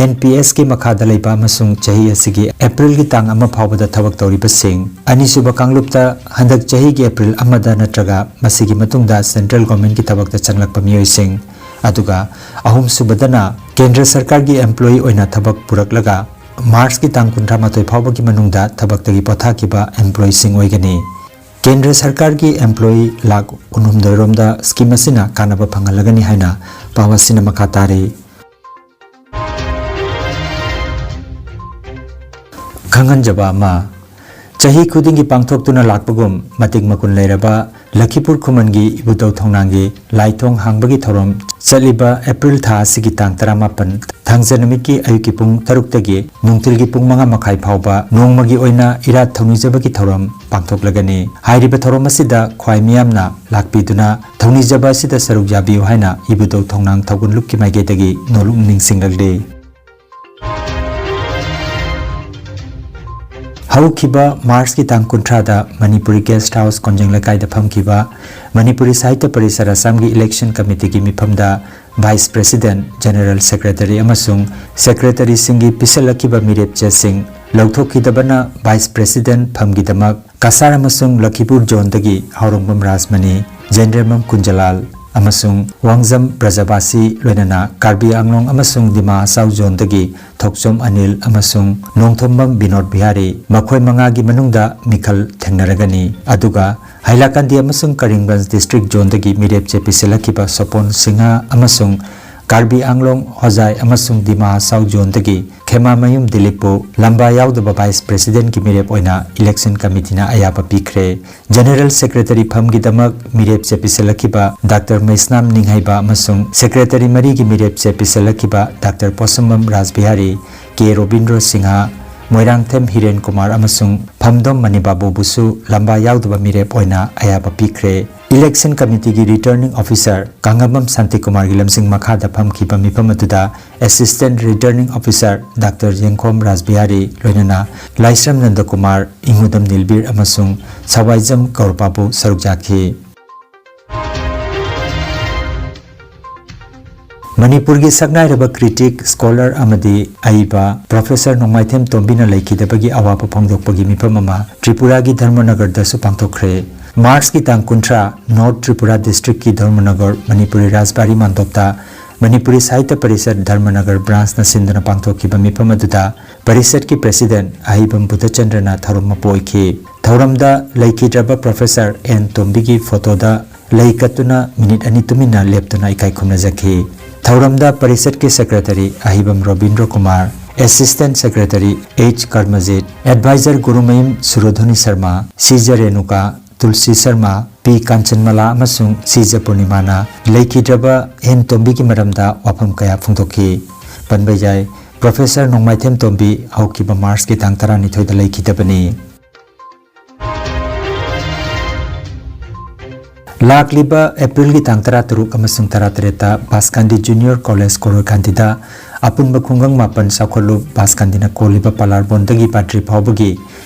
NPSꯀꯤ ꯃꯈꯥꯗ ꯂꯩꯕ ꯑꯃꯁꯨꯡ ꯆꯍꯤ ꯑꯁꯤꯒꯤ Aprilꯒꯤ ꯇꯥꯡ ꯑꯃ ꯐꯥꯎꯕꯗ ꯊꯕꯛ ꯇꯧꯔꯤꯕꯁꯤꯡ꯫ ꯑꯅꯤꯁꯨꯕ ꯀꯥꯡꯂꯨꯞꯇ ꯍꯟꯗꯛ ꯆꯍꯤꯒꯤ April ꯑꯃꯗ ꯅꯠꯇ꯭ꯔꯒ ꯃꯁꯤꯒꯤ ꯃꯇꯨꯡꯗ central governmentꯀꯤ ꯊꯕꯛꯇ ꯆꯪꯂꯛꯄ ꯃꯤꯑꯣꯏꯁꯤꯡ꯫ ꯑꯗꯨꯒ ꯑꯍꯨꯝꯁꯨꯕꯗꯅ ꯀꯦꯟꯗ꯭ꯔ ꯁꯔꯀꯥꯔꯒꯤ employee ꯑꯣꯏꯅ ꯊꯕꯛ ꯄꯨꯔꯛꯂꯒ Marchꯀꯤ ꯇꯥꯡ ꯀꯨꯟꯊ꯭ꯔꯥ ꯃꯥꯊꯣꯏ ꯐꯥꯎꯕꯒꯤ ꯃꯅꯨꯡꯗ ꯊꯕꯛꯇꯒꯤ ꯄꯣꯊꯥꯈꯤꯕ employeeꯁꯤꯡ ꯑꯣꯏꯒꯅꯤ꯫ ꯀꯦꯟꯗ꯭ꯔ ꯁꯔꯀꯥꯔꯒꯤ employee ꯂꯥꯈ ꯀꯨꯟꯍꯨꯝꯗꯣꯏ ꯔꯣꯝꯗ scheme ꯑꯁꯤꯅ ꯀꯥꯟꯅꯕ ꯐꯪꯍꯜꯂꯒꯅꯤ ꯍꯥꯏꯅ ꯄꯥꯎ ꯑꯁꯤꯅ ꯃꯈꯥ ꯇꯥꯔꯤ꯫ ꯈꯪꯍꯟꯖꯕ ꯑꯃ, ꯆꯍꯤ ꯈꯨꯗꯤꯡꯒꯤ ꯄꯥꯡꯊꯣꯛꯇꯨꯅ ꯂꯥꯛꯄꯒꯨꯝ ꯃꯇꯤꯛ ꯃꯒꯨꯟ ꯂꯩꯔꯕ ꯂꯈꯤꯄꯨꯔ ꯈꯨꯃꯟꯒꯤ ꯏꯕꯨꯙꯧ ꯊꯣꯡꯅꯥꯡꯒꯤ ꯂꯥꯏꯊꯣꯡ ꯍꯥꯡꯕꯒꯤ ꯊꯧꯔꯝ ꯆꯠꯂꯤꯕ April ꯊꯥ ꯑꯁꯤꯒꯤ ꯇꯥꯡ ꯇꯔꯥꯃꯥꯄꯟ ꯊꯥꯡꯖ ꯅꯨꯃꯤꯠꯀꯤ ꯑꯌꯨꯛꯀꯤ ꯄꯨꯡ ꯇꯔꯨꯛꯇꯒꯤ ꯅꯨꯡꯊꯤꯜꯒꯤ ꯄꯨꯡ ꯃꯉꯥ ꯃꯈꯥꯏ ꯐꯥꯎꯕ ꯅꯣꯡꯃꯒꯤ ꯑꯣꯏꯅ ꯏꯔꯥꯠ ꯊꯧꯅꯤꯖꯕꯒꯤ ꯊꯧꯔꯝ ꯄꯥꯡꯊꯣꯛꯂꯒꯅꯤ꯫ ꯍꯥꯏꯔꯤꯕ ꯊꯧꯔꯝ ꯑꯁꯤꯗ ꯈ꯭ꯋꯥꯏ ꯃꯤꯌꯥꯝꯅ ꯂꯥꯛꯄꯤꯗꯨꯅ ꯊꯧꯅꯤꯖꯕ ꯑꯁꯤꯗ ꯁꯔꯨꯛ ꯌꯥꯕꯤꯌꯨ ꯍꯥꯏꯅ ꯏꯕꯨꯙꯧ ꯊꯣꯡꯅꯥꯡ ꯊꯧꯒꯜ ꯂꯨꯞꯀꯤ ꯃꯥꯏꯀꯩꯗꯒꯤ ꯅꯣꯂꯨꯛ ꯅꯤꯡꯁꯤꯡꯂꯛꯂꯤ꯫ ꯍꯧꯈꯤꯕ Marchꯀꯤ ꯇꯥꯡ ꯀꯨꯟꯊ꯭ꯔꯥꯗ ꯃꯅꯤꯄꯨꯔꯤ Guest House ꯀꯣꯟꯖꯦꯡ ꯂꯩꯀꯥꯏꯗ ꯐꯝꯈꯤꯕ ꯃꯅꯤꯄꯨꯔꯤ ꯁꯥꯍꯤꯇ꯭ꯌ ꯄꯔꯤꯁꯠ ꯑꯁꯥꯝꯒꯤ election committeeꯒꯤ ꯃꯤꯐꯝꯗ Vice President, General Secretary ꯑꯃꯁꯨꯡ Secretaryꯁꯤꯡꯒꯤ ꯄꯤꯁꯜꯂꯛꯈꯤꯕ ꯃꯤꯔꯦꯞ ꯆꯦꯁꯤꯡ ꯂꯧꯊꯣꯛꯈꯤꯗꯕꯅ Vice President ꯐꯝꯒꯤꯗꯃꯛ ꯀꯁꯥꯔ ꯑꯃꯁꯨꯡ ꯂꯈꯤꯄꯨꯔ zoneꯗꯒꯤ ꯍꯥꯎꯔꯣꯡꯕꯝ ꯔꯥꯖꯃꯅꯤ, ꯖꯦꯟꯗ꯭ꯔꯦꯝꯕꯝ ꯀꯨꯟꯖꯂꯥꯜ ꯑꯃꯁꯨꯡ ꯋꯥꯡꯖꯝ ꯕ꯭ꯔꯖꯕꯥꯁꯤ, ꯂꯣꯏꯅꯅ ꯀꯥꯔꯕꯤ ꯑꯪꯂꯣꯡ ꯑꯃꯁꯨꯡ ꯗꯤꯃꯥ ꯍꯁꯥꯎ zoneꯗꯒꯤ ꯊꯣꯛꯆꯣꯝ ꯑꯅꯤꯜ ꯑꯃꯁꯨꯡ ꯅꯣꯡꯊꯣꯝꯕꯝ ꯕꯤꯅꯣꯗ ꯕꯤꯍꯥꯔꯤ, ꯃꯈꯣꯏ ꯃꯉꯥꯒꯤ ꯃꯅꯨꯡꯗ ꯃꯤꯈꯜ ꯊꯦꯡꯅꯔꯒꯅꯤ꯫ ꯑꯗꯨꯒ ꯍꯥꯏꯂꯥꯀꯥꯟꯗꯤ ꯑꯃꯁꯨꯡ ꯀꯔꯤꯝꯒꯟꯖ district zoneꯗꯒꯤ ꯃꯤꯔꯦꯞ ꯆꯦ ꯄꯤꯁꯤꯜꯂꯛꯈꯤꯕ ꯁꯣꯄꯣꯟ ꯁꯤꯡꯍ ꯑꯃꯁꯨꯡ ꯀꯥꯔꯕꯤ ꯑꯪꯂꯣꯡ, ꯍꯣꯖꯥꯏ ꯑꯃꯁꯨꯡ ꯗꯤꯃꯥ ꯍꯁꯥꯎ zoneꯗꯒꯤ ꯈꯦꯃꯥꯃꯌꯨꯝ ꯗꯤꯂꯤꯞꯄꯨ ꯂꯝꯕꯥ ꯌꯥꯎꯗꯕ Vice Presidentꯀꯤ ꯃꯤꯔꯦꯞ ꯑꯣꯏꯅ election committeeꯅ ꯑꯌꯥꯕ ꯄꯤꯈ꯭ꯔꯦ꯫ General Secretary ꯐꯝꯒꯤꯗꯃꯛ ꯃꯤꯔꯦꯞ ꯆꯦ ꯄꯤꯁꯤꯜꯂꯛꯈꯤꯕ ꯗꯥꯛꯇꯔ ꯃꯩꯁꯅꯥꯝ ꯅꯤꯡꯍꯩꯕ ꯑꯃꯁꯨꯡ Secretary ꯃꯔꯤꯒꯤ ꯃꯤꯔꯦꯞ ꯆꯦ ꯄꯤꯁꯤꯜꯂꯛꯈꯤꯕ ꯗꯥꯛꯇꯔ ꯄꯣꯁꯝꯕꯝ ꯔꯥꯖꯕꯤꯍꯥꯔꯤ, ꯀꯦ ꯔꯣꯕꯤꯟꯗ꯭ꯔꯣ ꯁꯤꯡꯍ, ꯃꯣꯏꯔꯥꯡꯊꯦꯝ ꯍꯤꯔꯦꯟ ꯀꯨꯃꯥꯔ ꯑꯃꯁꯨꯡ ꯐꯝꯗꯣꯝ ꯃꯅꯤꯕꯥꯕꯨꯕꯨꯁꯨ ꯂꯝꯕꯥ ꯌꯥꯎꯗꯕ ꯃꯤꯔꯦꯞ ꯑꯣꯏꯅ ꯑꯌꯥꯕ ꯄꯤꯈ꯭ꯔꯦ꯫ Election Committeeꯒꯤ Returning Officer ꯀꯥꯡꯉꯝꯕꯝ ꯁꯥꯟꯇꯤꯀꯨꯃꯥꯔꯒꯤ ꯂꯝꯖꯤꯡ ꯃꯈꯥꯗ ꯐꯝꯈꯤꯕ ꯃꯤꯐꯝ ꯑꯗꯨꯗ Assistant Returning Officer ꯗꯥꯛꯇꯔ ꯌꯦꯡꯈꯣꯝ ꯔꯥꯖꯕꯤꯍꯥꯔꯤ ꯂꯣꯏꯅꯅ ꯂꯥꯏꯁ꯭ꯔꯝ ꯅꯟꯗꯀꯨꯃꯥꯔ, ꯏꯉꯨꯗꯝ ꯅꯤꯜꯕꯤꯔ ꯑꯃꯁꯨꯡ ꯁꯋꯥꯏꯖꯝ ꯀꯧꯔꯕꯥꯕꯨ ꯁꯔꯨꯛ ꯌꯥꯈꯤ꯫ ꯃꯅꯤꯄꯨꯔꯒꯤ ꯁꯛꯅꯥꯏꯔꯕ critic, scholar ꯑꯃꯗꯤ ꯑꯏꯕ Professor ꯅꯣꯡꯃꯥꯏꯊꯦꯝ ꯇꯣꯝꯕꯤꯅ ꯂꯩꯈꯤꯗꯕꯒꯤ ꯑꯋꯥꯕ ꯐꯣꯡꯗꯣꯛꯄꯒꯤ ꯃꯤꯐꯝ ꯑꯃ ꯇ꯭ꯔꯤꯄꯨꯔꯥꯒꯤ ꯙꯔꯃꯅꯒꯔꯗꯁꯨ ꯄꯥꯡꯊꯣꯛꯈ꯭ꯔꯦ꯫ Marchꯀꯤ ꯇꯥꯡ ꯀꯨꯟꯊ꯭ꯔꯥ, North Tripura Districtꯀꯤ ꯙꯔꯃꯅꯒꯔ ꯃꯅꯤꯄꯨꯔꯤ ꯔꯥꯖꯕꯥꯔꯤ ꯃꯥꯟꯗꯣꯞꯇ ꯃꯅꯤꯄꯨꯔꯤ ꯁꯥꯍꯤꯇ꯭ꯌ ꯄꯔꯤꯁꯠ ꯙꯔꯃꯅꯒꯔ branchꯅ ꯁꯤꯟꯗꯨꯅ ꯄꯥꯡꯊꯣꯛꯈꯤꯕ ꯃꯤꯐꯝ ꯑꯗꯨꯗ ꯄꯔꯤꯁꯠꯀꯤ President ꯑꯍꯩꯕꯝ ꯕꯨꯙꯆꯟꯗ꯭ꯔꯅ ꯊꯧꯔꯝ ꯃꯄꯨ ꯑꯣꯏꯈꯤ꯫ ꯊꯧꯔꯝꯗ ꯂꯩꯈꯤꯗ꯭ꯔꯕ Professor ꯑꯦꯟ ꯇꯣꯝꯕꯤꯒꯤ photoꯗ ꯂꯩ ꯀꯠꯇꯨꯅ ꯃꯤꯅꯤꯠ ꯑꯅꯤ ꯇꯨꯃꯤꯟꯅ ꯂꯦꯞꯇꯨꯅ ꯏꯀꯥꯏ ꯈꯨꯝꯅꯖꯈꯤ꯫ ꯊꯧꯔꯝꯗ ꯄꯔꯤꯁꯠꯀꯤ Secretary Ahaibam Robindro Kumar, Assistant Secretary H Karamjit, Advisor Gurumayum Surdhuni Sharma, Sija Renuka, Tulsi Sharma, P Kanchanmala ꯑꯃꯁꯨꯡ ꯁꯤꯖ ꯄꯨꯔꯅꯤꯃꯥꯅ ꯂꯩꯈꯤꯗ꯭ꯔꯕ ꯑꯦꯟ ꯇꯣꯝꯕꯤꯒꯤ ꯃꯔꯝꯗ ꯋꯥꯐꯝ ꯀꯌꯥ ꯐꯣꯡꯗꯣꯛꯈꯤ꯫ ꯄꯟꯕ ꯌꯥꯏ, Professor ꯅꯣꯡꯃꯥꯏꯊꯦꯝ ꯇꯣꯝꯕꯤ ꯍꯧꯈꯤꯕ Marchꯀꯤ ꯇꯥꯡ ꯇꯔꯥꯅꯤꯊꯣꯏꯗ ꯂꯩꯈꯤꯗꯕꯅꯤ꯫ ꯂꯥꯛꯂꯤꯕ Aprilꯒꯤ ꯇꯥꯡ ꯇꯔꯥꯇꯔꯨꯛ ꯑꯃꯁꯨꯡ ꯇꯔꯥꯇꯔꯦꯠꯇ ꯕꯥꯁꯀꯥꯟꯗꯤ Junior College ꯀꯣꯔꯣꯏꯀꯥꯟꯗꯤꯗ ꯑꯄꯨꯟꯕ ꯈꯨꯡꯒꯪ ꯃꯥꯄꯟ ꯆꯥꯎꯈꯠꯂꯨꯞ ꯕꯥꯁꯀꯥꯟꯗꯤꯅ ꯀꯣꯜꯂꯤꯕ ꯄꯂꯥꯔꯕꯣꯟꯗꯒꯤ ꯕꯥꯇ꯭ꯔꯤ ꯐꯥꯎꯕꯒꯤ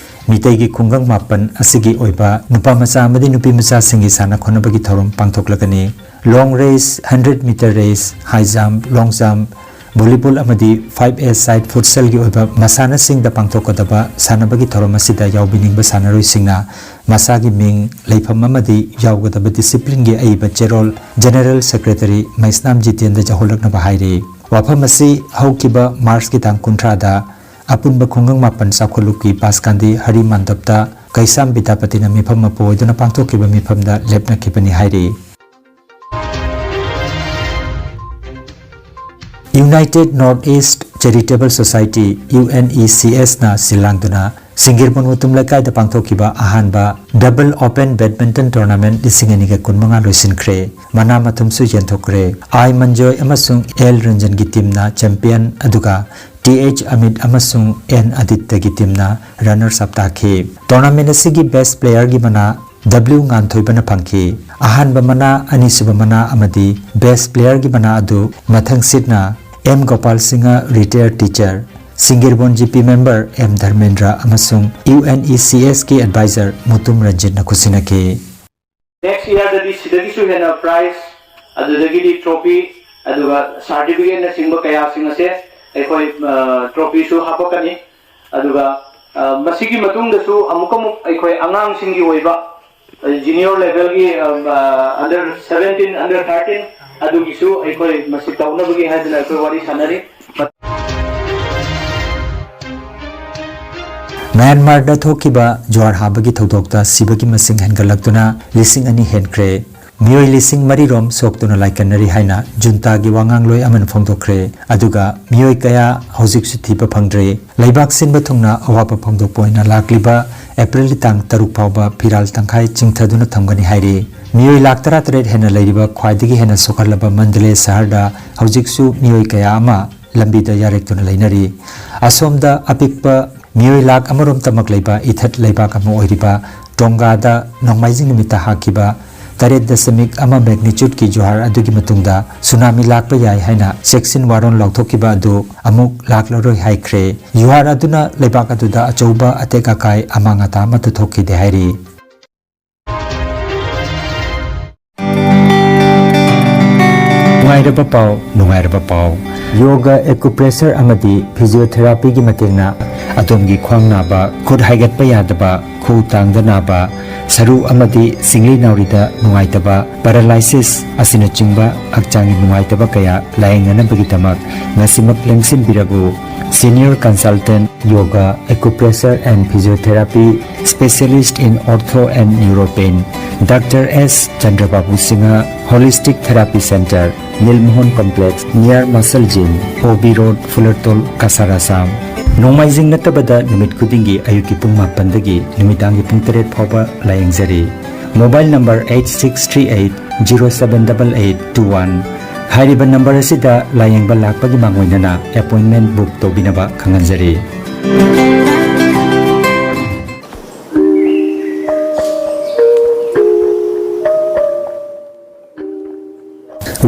ꯃꯤꯇꯩꯒꯤ ꯈꯨꯡꯒꯪ ꯃꯥꯄꯟ ꯑꯁꯤꯒꯤ ꯑꯣꯏꯕ ꯅꯨꯄꯥ ꯃꯆꯥ ꯑꯃꯗꯤ ꯅꯨꯄꯤ ꯃꯆꯥꯁꯤꯡꯒꯤ ꯁꯥꯟꯅ ꯈꯣꯠꯅꯕꯒꯤ ꯊꯧꯔꯝ ꯄꯥꯡꯊꯣꯛꯂꯒꯅꯤ꯫ Long race, hundred meter race, high jump, long jump, volleyball ꯑꯃꯗꯤ five-a-side futsalꯒꯤ ꯑꯣꯏꯕ ꯃꯁꯥꯟꯅꯁꯤꯡꯗ ꯄꯥꯡꯊꯣꯛꯀꯗꯕ ꯁꯥꯟꯅꯕꯒꯤ ꯊꯧꯔꯝ ꯑꯁꯤꯗ ꯌꯥꯎꯕꯤꯅꯤꯡꯕ ꯁꯥꯟꯅꯔꯣꯏꯁꯤꯡꯅ ꯃꯁꯥꯒꯤ ꯃꯤꯡ, ꯂꯩꯐꯝ ꯑꯃꯗꯤ ꯌꯥꯎꯒꯗꯕ disciplineꯒꯤ ꯑꯏꯕ ꯆꯦꯔꯣꯜ General Secretary ꯃꯩꯁꯅꯥꯝ ꯖꯤꯇꯦꯟꯗ ꯌꯧꯍꯜꯂꯛꯅꯕ ꯍꯥꯏꯔꯤ꯫ ꯋꯥꯐꯝ ꯑꯁꯤ ꯍꯧꯈꯤꯕ Marchꯀꯤ ꯇꯥꯡ ꯀꯨꯟꯊ꯭ꯔꯥꯗ ꯑꯄꯨꯟꯕ ꯈꯨꯡꯒꯪ ꯃꯥꯄꯟ ꯆꯥꯎꯈꯠꯂꯨꯞꯀꯤ ꯕꯥꯁꯀꯥꯟꯗꯤ ꯍꯔꯤ ꯃꯥꯟꯗꯞꯇ ꯀꯩꯁꯥꯝ ꯕꯤꯗ꯭ꯌꯥꯄꯇꯤꯅ ꯃꯤꯐꯝ ꯃꯄꯨ ꯑꯣꯏꯗꯨꯅ ꯄꯥꯡꯊꯣꯛꯈꯤꯕ ꯃꯤꯐꯝꯗ ꯂꯦꯞꯅꯈꯤꯕꯅꯤ ꯍꯥꯏꯔꯤ꯫ United North East Charitable Society, UNECSꯅ ꯁꯤꯜ ꯂꯥꯡꯗꯨꯅ ꯁꯤꯡꯒꯤꯔꯕꯣꯟ ꯃꯨꯇꯨꯝ ꯂꯩꯀꯥꯏꯗ ꯄꯥꯡꯊꯣꯛꯈꯤꯕ ꯑꯍꯥꯟꯕ Double Open Badminton Tournament ꯂꯤꯁꯤꯡ ꯑꯅꯤꯒ ꯀꯨꯟꯃꯉꯥ ꯂꯣꯏꯁꯤꯟꯈ꯭ꯔꯦ꯫ ꯃꯅꯥ ꯃꯊꯨꯝꯁꯨ ꯌꯦꯟꯊꯣꯛꯈ꯭ꯔꯦ꯫ ꯑꯥꯏ ꯃꯟꯖꯣꯏ ꯑꯃꯁꯨꯡ ꯑꯦꯜ ꯔꯟꯖꯟꯒꯤ teamꯅ champion ꯑꯗꯨꯒ ꯇꯤ ꯑꯩꯆ ꯑꯃꯤꯠ ꯑꯃꯁꯨꯡ ꯑꯦꯟ ꯑꯗꯤꯠꯇꯒꯤ ꯇꯤꯝꯅ ꯔꯟꯅꯔꯁ ꯑꯞ ꯇꯥꯈꯤ꯫ ꯇꯣꯔꯅꯥꯃꯦꯟ ꯑꯁꯤꯒꯤ ꯕꯦꯁ ꯄ꯭ꯂꯦꯌꯔꯒꯤ ꯃꯅꯥ ꯗꯕ꯭ꯂꯤꯎ ꯉꯥꯟꯊꯣꯏꯕꯅ ꯐꯪꯈꯤ꯫ ꯑꯍꯥꯟꯕ ꯃꯅꯥ, ꯑꯅꯤꯁꯨꯕ ꯃꯅꯥ ꯑꯃꯗꯤ ꯕꯦꯁ ꯄ꯭ꯂꯦꯌꯔꯒꯤ ꯃꯅꯥ ꯑꯗꯨ ꯃꯊꯪ ꯁꯤꯠꯅ M Gopal Singh, retired teacher, Singgirbon G P member M Dharmendra ꯑꯃꯁꯨꯡ ꯌꯨ ꯑꯦꯟ ꯏ ꯁꯤ ꯑꯦꯁꯀꯤ ꯑꯦꯗꯚꯥꯏꯖꯔ ꯃꯨꯇꯨꯝ ꯔꯟꯖꯤꯠꯅ ꯈꯨꯠꯁꯤꯟꯅꯈꯤ꯫ ꯅꯦꯛꯁ ꯏꯌꯥꯔꯗꯗꯤ ꯁꯤꯗꯒꯤꯁꯨ ꯍꯦꯟꯅ ꯄ꯭ꯔꯥꯏꯖ, ꯑꯗꯨꯗꯒꯤꯗꯤ ꯇ꯭ꯔꯣꯐꯤ, ꯑꯗꯨꯒ ꯁꯥꯔꯇꯤꯐꯤꯀꯦꯠꯅꯆꯤꯡꯕ ꯀꯌꯥꯁꯤꯡ ꯑꯁꯦ ꯑꯩꯈꯣꯏ, ꯑ, ꯇ꯭ꯔꯣꯐꯤꯁꯨ ꯍꯥꯞꯄꯛꯀꯅꯤ꯫ ꯑꯗꯨꯒ, ꯑ, ꯃꯁꯤꯒꯤ ꯃꯇꯨꯡꯗꯁꯨ ꯑꯃꯨꯛ ꯑꯃꯨꯛ ꯑꯩꯈꯣꯏ ꯑꯉꯥꯡꯁꯤꯡꯒꯤ ꯑꯣꯏꯕ, ꯑ, ꯖꯨꯅꯤꯌꯔ ꯂꯦꯚꯦꯜꯒꯤ, ꯑ, ꯑ, ꯑꯟꯗꯔ ꯁꯚꯦꯟꯇꯤꯟ, ꯑꯟꯗꯔ ꯊꯥꯔꯇꯤꯟ ꯑꯗꯨꯒꯤꯁꯨ ꯑꯩꯈꯣꯏ ꯃꯁꯤ ꯇꯧꯅꯕꯒꯤ ꯍꯥꯏꯗꯅ ꯑꯩꯈꯣꯏ ꯋꯥꯔꯤ ꯁꯥꯟꯅꯔꯤ꯫ ꯃ꯭ꯌꯥꯟꯃꯥꯔꯗ ꯊꯣꯛꯈꯤꯕ ꯖꯨꯍꯥꯔ ꯍꯥꯕꯒꯤ ꯊꯧꯗꯣꯛꯇ ꯁꯤꯕꯒꯤ ꯃꯁꯤꯡ ꯍꯦꯟꯒꯠꯂꯛꯇꯨꯅ ꯂꯤꯁꯤꯡ ꯑꯅꯤ ꯍꯦꯟꯈ꯭ꯔꯦ꯫ ꯃꯤꯑꯣꯏ ꯂꯤꯁꯤꯡ ꯃꯔꯤ ꯔꯣꯝ ꯁꯣꯛꯇꯨꯅ ꯂꯥꯏꯀꯠꯅꯔꯤ ꯍꯥꯏꯅ ꯖꯨꯟꯇꯥꯒꯤ ꯋꯥꯉꯥꯡꯂꯣꯏ ꯑꯃꯅ ꯐꯣꯡꯗꯣꯛꯈ꯭ꯔꯦ꯫ ꯑꯗꯨꯒ ꯃꯤꯑꯣꯏ ꯀꯌꯥ ꯍꯧꯖꯤꯛꯁꯨ ꯊꯤꯕ ꯐꯪꯗ꯭ꯔꯤ꯫ ꯂꯩꯕꯥꯛ ꯁꯤꯟꯕ ꯊꯨꯡꯅ ꯑꯋꯥꯕ ꯐꯣꯡꯗꯣꯛꯄ ꯑꯣꯏꯅ ꯂꯥꯛꯂꯤꯕ ꯑꯦꯄ꯭ꯔꯤꯜꯒꯤ ꯇꯥꯡ ꯇꯔꯨꯛ ꯐꯥꯎꯕ ꯐꯤꯔꯥꯜ ꯇꯪꯈꯥꯏ ꯆꯤꯡꯊꯗꯨꯅ ꯊꯝꯒꯅꯤ ꯍꯥꯏꯔꯤ꯫ ꯃꯤꯑꯣꯏ ꯂꯥꯈ ꯇꯔꯥꯇꯔꯦꯠ ꯍꯦꯟꯅ ꯂꯩꯔꯤꯕ ꯈ꯭ꯋꯥꯏꯗꯒꯤ ꯍꯦꯟꯅ ꯁꯣꯛꯍꯜꯂꯕ ꯃꯟꯗꯂꯦ ꯁꯍꯔꯗ ꯍꯧꯖꯤꯛꯁꯨ ꯃꯤꯑꯣꯏ ꯀꯌꯥ ꯑꯃ ꯂꯝꯕꯤꯗ ꯌꯥꯔꯦꯛꯇꯨꯅ ꯂꯩꯅꯔꯤ꯫ ꯑꯁꯣꯝꯗ ꯑꯄꯤꯛꯄ ꯃꯤꯑꯣꯏ ꯂꯥꯈ ꯑꯃꯔꯣꯝ ꯇꯃꯛ ꯂꯩꯕ ꯏꯊꯠ ꯂꯩꯕꯥꯛ ꯑꯃ ꯑꯣꯏꯔꯤꯕ ꯇꯣꯡꯒꯥꯗ ꯅꯣꯡꯃꯥꯏꯖꯤꯡ ꯅꯨꯃꯤꯠꯇ ꯍꯥꯈꯤꯕ ꯇꯔꯦꯠ ꯗꯁꯃꯤꯛ ꯑꯃ ꯃꯦꯒꯅꯤꯆꯨꯠꯀꯤ ꯖꯨꯍꯥꯔ ꯑꯗꯨꯒꯤ ꯃꯇꯨꯡꯗ ꯁꯨꯅꯥꯃꯤ ꯂꯥꯛꯄ ꯌꯥꯏ ꯍꯥꯏꯅ ꯆꯦꯛꯁꯤꯟ ꯋꯥꯔꯣꯜ ꯂꯥꯎꯊꯣꯛꯈꯤꯕ ꯑꯗꯨ ꯑꯃꯨꯛ ꯂꯥꯛꯂꯔꯣꯏ ꯍꯥꯏꯈ꯭ꯔꯦ꯫ ꯖꯨꯍꯥꯔ ꯑꯗꯨꯅ ꯂꯩꯕꯥꯛ ꯑꯗꯨꯗ ꯑꯆꯧꯕ ꯑꯇꯦꯛ ꯑꯀꯥꯏ ꯑꯃꯥꯡ ꯑꯇꯥ ꯑꯃꯠꯇ ꯊꯣꯛꯈꯤꯗꯦ ꯍꯥꯏꯔꯤ꯫ ꯅꯨꯡꯉꯥꯏꯔꯕ ꯄꯥꯎ, ꯅꯨꯡꯉꯥꯏꯔꯕ ꯄꯥꯎ꯫ ꯌꯣꯒ, ꯑꯦꯀꯨꯄ꯭ꯔꯦꯁꯔ ꯑꯃꯗꯤ ꯐꯤꯖꯤꯑꯣꯊꯦꯔꯥꯄꯤꯒꯤ ꯃꯇꯦꯡꯅ ꯑꯗꯣꯝꯒꯤ ꯈ꯭ꯋꯥꯡ ꯅꯥꯕ, ꯈꯨꯠ ꯍꯥꯏꯒꯠꯄ ꯌꯥꯗꯕ, ꯈꯨꯎ ꯇꯥꯡꯗ ꯅꯥꯕ, ꯁꯔꯨ ꯑꯃꯗꯤ ꯁꯤꯡꯂꯤ ꯅꯥꯎꯔꯤꯗ ꯅꯨꯡꯉꯥꯏꯇꯕ, ꯄꯦꯔꯥꯂꯥꯏꯁꯤꯁ ꯑꯁꯤꯅꯆꯤꯡꯕ ꯍꯛꯆꯥꯡꯒꯤ ꯅꯨꯡꯉꯥꯏꯇꯕ ꯀꯌꯥ ꯂꯥꯌꯦꯡꯅꯅꯕꯒꯤꯗꯃꯛ ꯉꯁꯤꯃꯛ ꯂꯦꯡꯁꯤꯟꯕꯤꯔꯕꯨ꯫ Senior Consultant Yoga, Acupressure and Physiotherapy, Specialist in Ortho and Neuropain, Doctor S Chandrababu Singha, Holistic Therapy Center, Nilmohan Complex, near Muscle Gym, O B Road, Fulertol, Kasar, Assam. ꯅꯣꯡꯃꯥꯏꯖꯤꯡ ꯅꯠꯇꯕꯗ ꯅꯨꯃꯤꯠ ꯈꯨꯗꯤꯡꯒꯤ ꯑꯌꯨꯛꯀꯤ ꯄꯨꯡ ꯃꯥꯄꯟꯗꯒꯤ ꯅꯨꯃꯤꯗꯥꯡꯒꯤ ꯄꯨꯡ ꯇꯔꯦꯠ ꯐꯥꯎꯕ ꯂꯥꯌꯦꯡꯖꯔꯤ꯫ Mobile number eight six three eight zero seven double eight two one, ꯍꯥꯏꯔꯤꯕ ꯅꯝꯕꯔ ꯑꯁꯤꯗ ꯂꯥꯌꯦꯡꯕ ꯂꯥꯛꯄꯒꯤ ꯃꯥꯡꯑꯣꯏꯅꯅ ꯑꯦꯄꯣꯏꯟꯃꯦꯟ ꯕꯨꯛ ꯇꯧꯕꯤꯅꯕ ꯈꯪꯍꯟꯖꯔꯤ꯫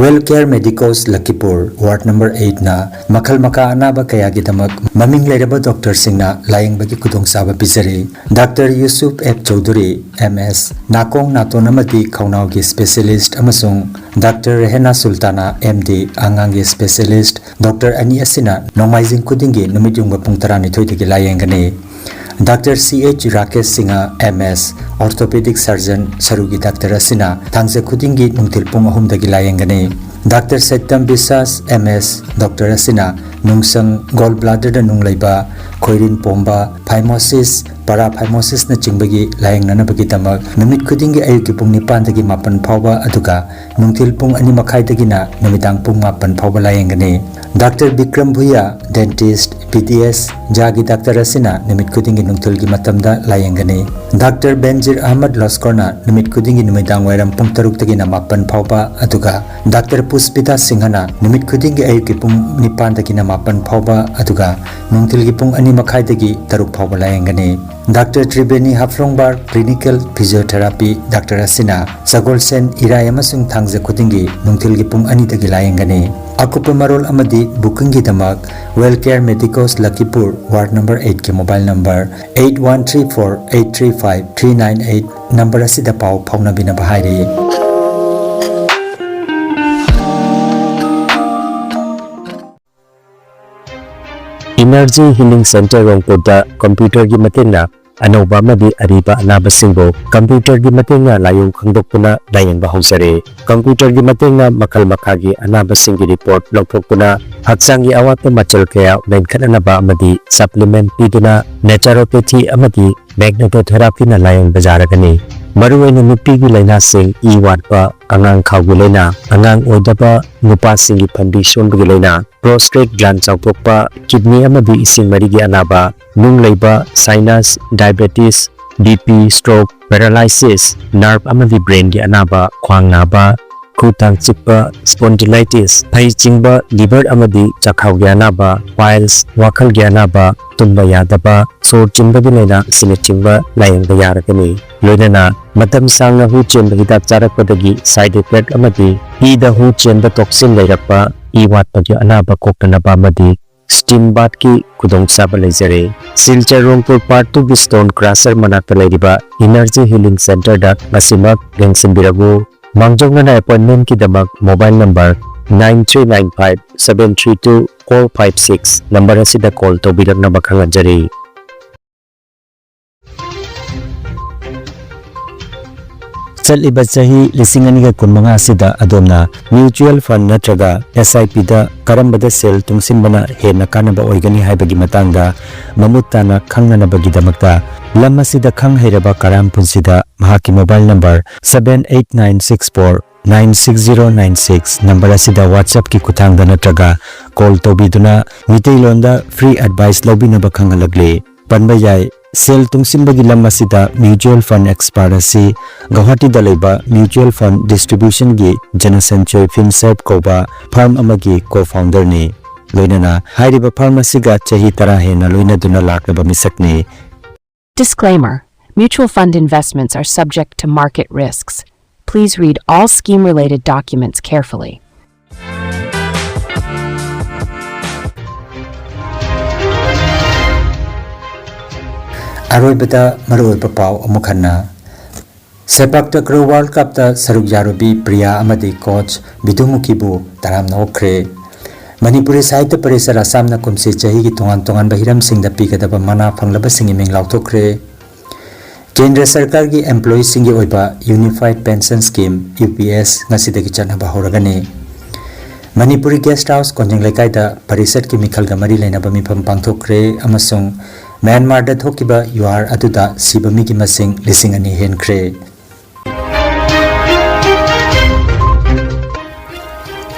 ꯋꯦꯜ ꯀꯦꯌꯔ ꯃꯦꯗꯤꯀꯣꯁ ꯂꯈꯤꯄꯨꯔ, ꯋꯥꯔꯗ ꯅꯝꯕꯔ ꯑꯩꯠꯅ ꯃꯈꯜ ꯃꯈꯥ ꯑꯅꯥꯕ ꯀꯌꯥꯒꯤꯗꯃꯛ ꯃꯃꯤꯡ ꯂꯩꯔꯕ ꯗꯣꯛꯇꯔꯁꯤꯡꯅ ꯂꯥꯌꯦꯡꯕꯒꯤ ꯈꯨꯗꯣꯡꯆꯥꯕ ꯄꯤꯖꯔꯤ꯫ Doctor Yusuf F Chaudhuri, M ꯑꯦꯁ, ꯅꯥꯀꯣꯡ, ꯅꯥꯇꯣꯟ ꯑꯃꯗꯤ ꯈꯧꯅꯥꯎꯒꯤ ꯁ꯭ꯄꯦꯁꯤꯌꯦꯂꯤꯁꯠ, ꯑꯃꯁꯨꯡ ꯗꯥꯛꯇꯔ ꯔꯦꯍꯦꯅꯥ ꯁꯨꯜꯇꯥꯅꯥ, ꯑꯦꯝ ꯗꯤ, ꯑꯉꯥꯡꯒꯤ ꯁ꯭ꯄꯦꯁꯤꯌꯦꯂꯤꯁꯠ꯫ ꯗꯣꯛꯇꯔ ꯑꯅꯤ ꯑꯁꯤꯅ ꯅꯣꯡꯃꯥꯏꯖꯤꯡ ꯈꯨꯗꯤꯡꯒꯤ ꯅꯨꯃꯤꯠ ꯌꯨꯡꯕ ꯄꯨꯡ ꯇꯔꯥꯅꯤꯊꯣꯏꯗꯒꯤ ꯂꯥꯌꯦꯡꯒꯅꯤ꯫ ꯗꯥꯛꯇꯔ ꯁꯤ ꯑꯩꯆ ꯔꯥꯀꯦꯁ ꯁꯤꯡꯍ, ꯑꯦꯝ ꯑꯦꯁ, ꯑꯣꯔꯊꯣꯄꯦꯗꯤꯛ ꯁꯔꯖꯟ, ꯁꯔꯨꯒꯤ ꯗꯥꯛꯇꯔ ꯑꯁꯤꯅ ꯊꯥꯡꯖ ꯈꯨꯗꯤꯡꯒꯤ ꯅꯨꯡꯊꯤꯜ ꯄꯨꯡ ꯑꯍꯨꯝꯗꯒꯤ ꯂꯥꯌꯦꯡꯒꯅꯤ꯫ ꯗꯥꯛꯇꯔ ꯁꯩꯇꯝ ꯕꯤꯁꯥꯁ, ꯑꯦꯝ ꯑꯦꯁ, ꯗꯣꯛꯇꯔ ꯑꯁꯤꯅ ꯅꯨꯡꯁꯪ, ꯒꯣꯜ ꯕ꯭ꯂꯥꯗꯔꯗ ꯅꯨꯡ ꯂꯩꯕ, ꯈꯣꯏꯔꯤꯟ ꯄꯣꯝꯕ, ꯐꯥꯏꯃꯣꯁꯤꯁ, ꯄꯥꯔꯥꯐꯥꯏꯃꯣꯁꯤꯁꯅꯆꯤꯡꯕꯒꯤ ꯂꯥꯌꯦꯡꯅꯅꯕꯒꯤꯗꯃꯛ ꯅꯨꯃꯤꯠ ꯈꯨꯗꯤꯡꯒꯤ ꯑꯌꯨꯛꯀꯤ ꯄꯨꯡ ꯅꯤꯄꯥꯟꯗꯒꯤ ꯃꯥꯄꯟ ꯐꯥꯎꯕ, ꯑꯗꯨꯒ ꯅꯨꯡꯊꯤꯜ ꯄꯨꯡ ꯑꯅꯤ ꯃꯈꯥꯏꯗꯒꯤꯅ ꯅꯨꯃꯤꯗꯥꯡ ꯄꯨꯡ ꯃꯥꯄꯟ ꯐꯥꯎꯕ ꯂꯥꯌꯦꯡꯒꯅꯤ꯫ Doctor Bikram Bhuyan, dentist, B D S, ꯖꯥꯒꯤ ꯗꯥꯛꯇꯔ ꯑꯁꯤꯅ ꯅꯨꯃꯤꯠ ꯈꯨꯗꯤꯡꯒꯤ ꯅꯨꯡꯊꯤꯜꯒꯤ ꯃꯇꯝꯗ ꯂꯥꯌꯦꯡꯒꯅꯤ꯫ ꯗꯥꯛꯇꯔ ꯕꯦꯟꯖꯤꯔ ꯑꯍꯃꯗ ꯂꯣꯁꯀꯣꯔꯅ ꯅꯨꯃꯤꯠ ꯈꯨꯗꯤꯡꯒꯤ ꯅꯨꯃꯤꯗꯥꯡ ꯋꯥꯏꯔꯝ ꯄꯨꯡ ꯇꯔꯨꯛꯇꯒꯤꯅ ꯃꯥꯄꯟ ꯐꯥꯎꯕ, ꯑꯗꯨꯒ ꯗꯥꯛꯇꯔ ꯄꯨꯁꯄꯤꯇꯥ ꯁꯤꯡꯍꯅ ꯅꯨꯃꯤꯠ ꯈꯨꯗꯤꯡꯒꯤ ꯑꯌꯨꯛꯀꯤ ꯄꯨꯡ ꯅꯤꯄꯥꯟꯗꯒꯤꯅ ꯃꯥꯄꯟ ꯐꯥꯎꯕ, ꯑꯗꯨꯒ ꯅꯨꯡꯊꯤꯜꯒꯤ ꯄꯨꯡ ꯑꯅꯤ ꯃꯈꯥꯏꯗꯒꯤ ꯇꯔꯨꯛ ꯐꯥꯎꯕ ꯂꯥꯌꯦꯡꯒꯅꯤ꯫ Doctor Triveni ꯍꯥꯐꯂꯣꯡꯕꯥꯔ, clinical physiotherapy doctor ꯑꯁꯤꯅ ꯁꯒꯣꯜꯁꯦꯟ, ꯏꯔꯥꯏ ꯑꯃꯁꯨꯡ ꯊꯥꯡꯖ ꯈꯨꯗꯤꯡꯒꯤ ꯅꯨꯡꯊꯤꯜꯒꯤ ꯄꯨꯡ ꯑꯅꯤꯗꯒꯤ ꯂꯥꯌꯦꯡꯒꯅꯤ꯫ ꯑꯀꯨꯞꯄ ꯃꯔꯣꯜ ꯑꯃꯗꯤ ꯕꯨꯀꯤꯡꯒꯤꯗꯃꯛ ꯋꯦꯜ ꯀꯦꯌꯔ ꯃꯦꯗꯤꯀꯣꯁ ꯂꯈꯤꯄꯨꯔ, ꯋꯥꯔꯗ ꯅꯝꯕꯔ ꯑꯩꯠꯀꯤ mobile number eight one three four eight three five three nine eight number ꯑꯁꯤꯗ ꯄꯥꯎ ꯐꯥꯎꯅꯕꯤꯅꯕ ꯍꯥꯏꯔꯤ꯫ Energy Healing Center ꯔꯣꯡꯄꯨꯔꯗ ꯀꯝꯄ꯭ꯌꯨꯇꯔꯒꯤ ꯃꯇꯦꯡꯅ ꯑꯅꯧꯕ ꯑꯃꯗꯤ ꯑꯔꯤꯕ ꯑꯅꯥꯕꯁꯤꯡꯕꯨ ꯀꯝꯄ꯭ꯌꯨꯇꯔꯒꯤ ꯃꯇꯦꯡꯅ ꯂꯥꯏꯑꯣꯡ ꯈꯪꯗꯣꯛꯇꯨꯅ ꯂꯥꯌꯦꯡꯕ ꯍꯧꯖꯔꯦ꯫ ꯀꯝꯄ꯭ꯌꯨꯇꯔꯒꯤ ꯃꯇꯦꯡꯅ ꯃꯈꯜ ꯃꯈꯥꯒꯤ ꯑꯅꯥꯕꯁꯤꯡꯒꯤ ꯔꯤꯄꯣꯔꯠ ꯂꯧꯊꯣꯛꯇꯨꯅ, ꯍꯛꯆꯥꯡꯒꯤ ꯑꯋꯥꯠꯄ ꯃꯆꯜ ꯀꯌꯥ ꯃꯦꯟꯈꯠꯅꯅꯕ ꯑꯃꯗꯤ ꯁꯄ꯭ꯂꯤꯃꯦꯟꯠ ꯄꯤꯗꯨꯅ naturopathy ꯑꯃꯗꯤ magnetotherapyꯅ ꯂꯥꯌꯦꯡꯕ ꯌꯥꯔꯒꯅꯤ꯫ ꯃꯔꯨꯑꯣꯏꯅ ꯅꯨꯄꯤꯒꯤ ꯂꯥꯏꯅꯥꯁꯤꯡ, ꯏ ꯋꯥꯠꯄ, ꯑꯉꯥꯡ ꯈꯥꯎꯒꯤ ꯂꯥꯏꯅꯥ, ꯑꯉꯥꯡ ꯑꯣꯏꯗꯕ, ꯅꯨꯄꯥꯁꯤꯡꯒꯤ ꯐꯟꯕꯤ ꯁꯣꯟꯕꯒꯤ ꯂꯥꯏꯅꯥ, prostate gland ꯆꯥꯎꯊꯣꯛꯄ, ꯀꯤꯗꯅꯤ ꯑꯃꯗꯤ ꯏꯁꯤꯡ ꯃꯔꯤꯒꯤ ꯑꯅꯥꯕ, ꯅꯨꯡ ꯂꯩꯕ, sinus, diabetes, B P, stroke, paralysis, nerve ꯑꯃꯗꯤ brainꯒꯤ ꯑꯅꯥꯕ, ꯈ꯭ꯋꯥꯡ ꯅꯥꯕ, ꯈꯨ ꯇꯥꯡ ꯆꯤꯛꯄ, spondylitis, ꯐꯩ ꯆꯤꯡꯕ, liver ꯑꯃꯗꯤ ꯆꯥꯛꯈꯥꯎꯒꯤ ꯑꯅꯥꯕ, piles, ꯋꯥꯈꯜꯒꯤ ꯑꯅꯥꯕ, ꯇꯨꯝꯕ ꯌꯥꯗꯕ, ꯁꯣꯔ ꯆꯤꯟꯕꯒꯤ ꯂꯥꯏꯅꯥ ꯑꯁꯤꯅꯆꯤꯡꯕ ꯂꯥꯌꯦꯡꯕ ꯌꯥꯔꯒꯅꯤ꯫ ꯂꯣꯏꯅꯅ ꯃꯇꯝ ꯁꯥꯡꯅ ꯍꯨ ꯆꯦꯟꯕ ꯍꯤꯗꯥꯛ ꯆꯥꯔꯛꯄꯗꯒꯤ side effect ꯑꯃꯗꯤ ꯏꯗ ꯍꯨ ꯆꯦꯟꯕ toxin ꯂꯩꯔꯛꯄ, ꯏ ꯋꯥꯠꯄꯒꯤ ꯑꯅꯥꯕ ꯀꯣꯛꯇꯅꯕ ꯑꯃꯗꯤ steam bathꯀꯤ ꯈꯨꯗꯣꯡꯆꯥꯕ ꯂꯩꯖꯔꯦ꯫ ꯁꯤꯜꯆꯔ ꯔꯣꯡꯄꯨꯔ Part Twoꯒꯤ Stone Crusher ꯃꯅꯥꯛꯇ ꯂꯩꯔꯤꯕ Energy Healing Centreꯗ ꯉꯁꯤꯃꯛ ꯌꯦꯡꯁꯤꯟꯕꯤꯔꯛꯎ꯫ ꯃꯥꯡꯖꯧꯅꯅ appointmentꯀꯤꯗꯃꯛ mobile number nine three nine five seven three two four five six number ꯑꯁꯤꯗ call ꯇꯧꯕꯤꯔꯛꯅꯕ ꯈꯪꯍꯟꯖꯔꯤ꯫ ꯆꯠꯂꯤꯕ ꯆꯍꯤ ꯂꯤꯁꯤꯡ ꯑꯅꯤꯒ ꯀꯨꯟꯃꯉꯥ ꯑꯁꯤꯗ ꯑꯗꯣꯝꯅ mutual fund ꯅꯠꯇ꯭ꯔꯒ S I Pꯗ ꯀꯔꯝꯕꯗ ꯁꯦꯜ ꯇꯨꯡꯁꯤꯟꯕꯅ ꯍꯦꯟꯅ ꯀꯥꯟꯅꯕ ꯑꯣꯏꯒꯅꯤ ꯍꯥꯏꯕꯒꯤ ꯃꯇꯥꯡꯗ ꯃꯃꯨꯠ ꯇꯥꯅ ꯈꯪꯅꯅꯕꯒꯤꯗꯃꯛꯇ ꯂꯝ ꯑꯁꯤꯗ ꯈꯪ ꯍꯩꯔꯕ ꯀꯔꯥꯝ ꯄꯨꯟꯁꯤꯗ ꯃꯍꯥꯛꯀꯤ mobile number seven eight nine six four nine six zero nine six number ꯑꯁꯤꯗ WhatsAppꯀꯤ ꯈꯨꯠꯊꯥꯡꯗ ꯅꯠꯇ꯭ꯔꯒ call ꯇꯧꯕꯤꯗꯨꯅ ꯃꯤꯇꯩꯂꯣꯟꯗ free advice ꯂꯧꯕꯤꯅꯕ ꯈꯪꯍꯜꯂꯛꯂꯤ꯫ ꯄꯟꯕ ꯌꯥꯏ, ꯁꯦꯜ ꯇꯨꯡꯁꯤꯟꯕꯒꯤ ꯂꯝ ꯑꯁꯤꯗ mutual fund expert ꯑꯁꯤ ꯒꯧꯍꯥꯇꯤꯗ ꯂꯩꯕ mutual fund distributionꯒꯤ ꯖꯅꯁꯟꯆꯣꯏ ꯐꯤꯟꯁꯔꯚ ꯀꯧꯕ firm ꯑꯃꯒꯤ co-founderꯅꯤ꯫ ꯂꯣꯏꯅꯅ ꯍꯥꯏꯔꯤꯕ firm ꯑꯁꯤꯒ ꯆꯍꯤ ꯇꯔꯥ ꯍꯦꯟꯅ ꯂꯣꯏꯅꯗꯨꯅ ꯂꯥꯛꯂꯕ ꯃꯤꯁꯛꯅꯤ꯫ Disclaimer: Mutual fund investments are subject to market risks. Please read all scheme-related documents carefully. ꯑꯔꯣꯏꯕꯗ ꯃꯔꯨꯑꯣꯏꯕ ꯄꯥꯎ ꯑꯃꯨꯛ ꯍꯟꯅ꯫ ꯁꯦꯄꯥꯛ ꯇꯀ꯭ꯔꯣ World Cupꯇ ꯁꯔꯨꯛ ꯌꯥꯔꯨꯕꯤ ꯄ꯭ꯔꯤꯌꯥ ꯑꯃꯗꯤ coach ꯕꯤꯗꯨꯃꯨꯈꯤꯕꯨ ꯇꯔꯥꯝꯅ ꯑꯣꯛꯈ꯭ꯔꯦ꯫ ꯃꯅꯤꯄꯨꯔꯤ ꯁꯥꯍꯤꯇ꯭ꯌ ꯄꯔꯤꯁꯠ ꯑꯁꯥꯝꯅ ꯀꯨꯝꯁꯤ ꯆꯍꯤꯒꯤ ꯇꯣꯉꯥꯟ ꯇꯣꯉꯥꯟꯕ ꯍꯤꯔꯝꯁꯤꯡꯗ ꯄꯤꯒꯗꯕ ꯃꯅꯥ ꯐꯪꯂꯕꯁꯤꯡꯒꯤ ꯃꯤꯡ ꯂꯥꯎꯊꯣꯛꯈ꯭ꯔꯦ꯫ ꯀꯦꯟꯗ꯭ꯔ ꯁꯔꯀꯥꯔꯒꯤ employeeꯁꯤꯡꯒꯤ ꯑꯣꯏꯕ Unified Pension Scheme, U P S, ꯉꯁꯤꯗꯒꯤ ꯆꯠꯅꯕ ꯍꯧꯔꯒꯅꯤ꯫ ꯃꯅꯤꯄꯨꯔꯤ guest house ꯀꯣꯟꯖꯤꯡ ꯂꯩꯀꯥꯏꯗ ꯄꯔꯤꯁꯠꯀꯤ ꯃꯤꯈꯜꯒ ꯃꯔꯤ ꯂꯩꯅꯕ ꯃꯤꯐꯝ ꯄꯥꯡꯊꯣꯛꯈ꯭ꯔꯦ ꯑꯃꯁꯨꯡ ꯃ꯭ꯌꯥꯟꯃꯥꯔꯗ ꯊꯣꯛꯈꯤꯕ ꯌꯨꯍꯥꯔ ꯑꯗꯨꯗ ꯁꯤꯕ ꯃꯤꯒꯤ ꯃꯁꯤꯡ ꯂꯤꯁꯤꯡ ꯑꯅꯤ ꯍꯦꯟꯈ꯭ꯔꯦ꯫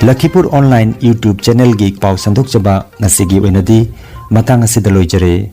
ꯂꯈꯤꯄꯨꯔ Online YouTube channelꯒꯤ ꯄꯥꯎ ꯁꯟꯗꯣꯛꯆꯕ ꯉꯁꯤꯒꯤ ꯑꯣꯏꯅꯗꯤ ꯃꯇꯥꯡ ꯑꯁꯤꯗ ꯂꯣꯏꯖꯔꯦ꯫